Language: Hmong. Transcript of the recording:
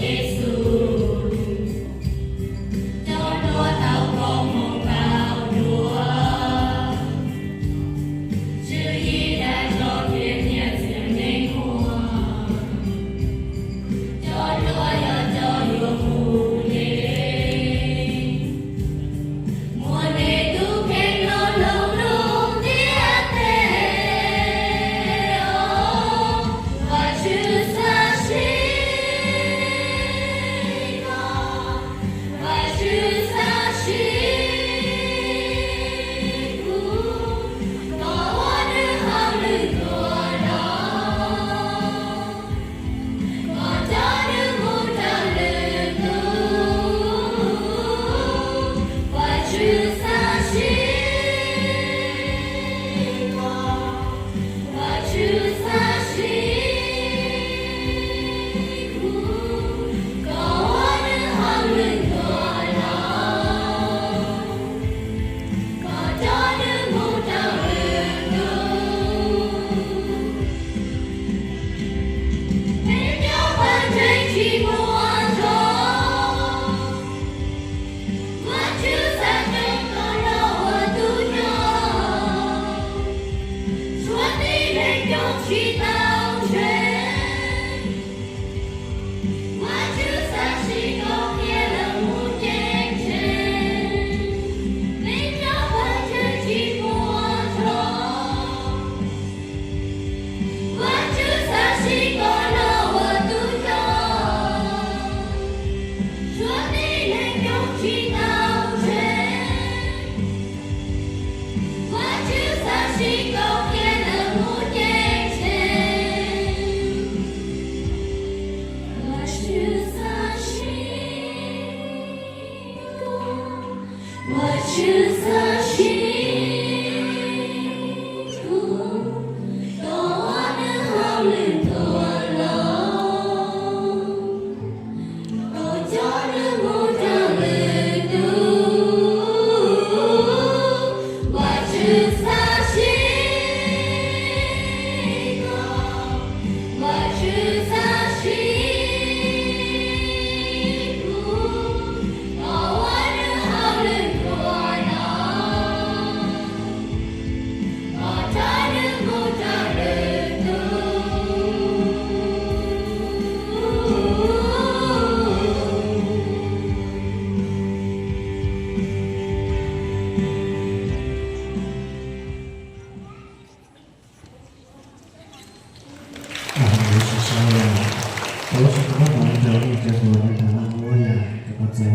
Yexus, cov hluas tau koob hmoov tau dua, tswv yim dag zog qhia nyiaj txiag nqi muag, cov hluas yog cov yuav mus deb. Muaj nej tus kheej los hloov lub ntiaj teb, Vajtswv xav siv koj, Vajtswv xav siv kuv, kom ua nws hauj lwm tuaj los. Kom coj nws mus rau lwm tus, Vajtswv xav siv koj, Vajtswv xav siv kuv, kom ua nws hauj lwm tuaj los. Kom coj nws mus rau lwm tus, peb cov pawg ntseeg tsis muaj zog. Vajtswv xav coj koj los ua tus coj, suav tib neeg coob tsis tau ntseeg. Vajtswv xav siv koj qhia lawv mus ceeb tsheej, peb cov pawg ntseeg tsis muaj zog. Vajtswv xav siv koj los ua tus coj, suav tib neeg coob tsis tau ntseeg. Vajtswv xav siv koj qhia lawv mus ceeb tsheej, Vajtswv xav siv koj, Vajtswv xav siv kuv, kom ua nws hauj lwm tuaj los. Kom coj nws mus rau lwm tus, Vajtswv xav siv koj, Vajtswv xav siv kuv, kom ua nws hauj lwm tuaj los. Kom coj nws mus rau lwm tus. Lub sij hawm no, thov lub sij hawm no rau nej cov hluas,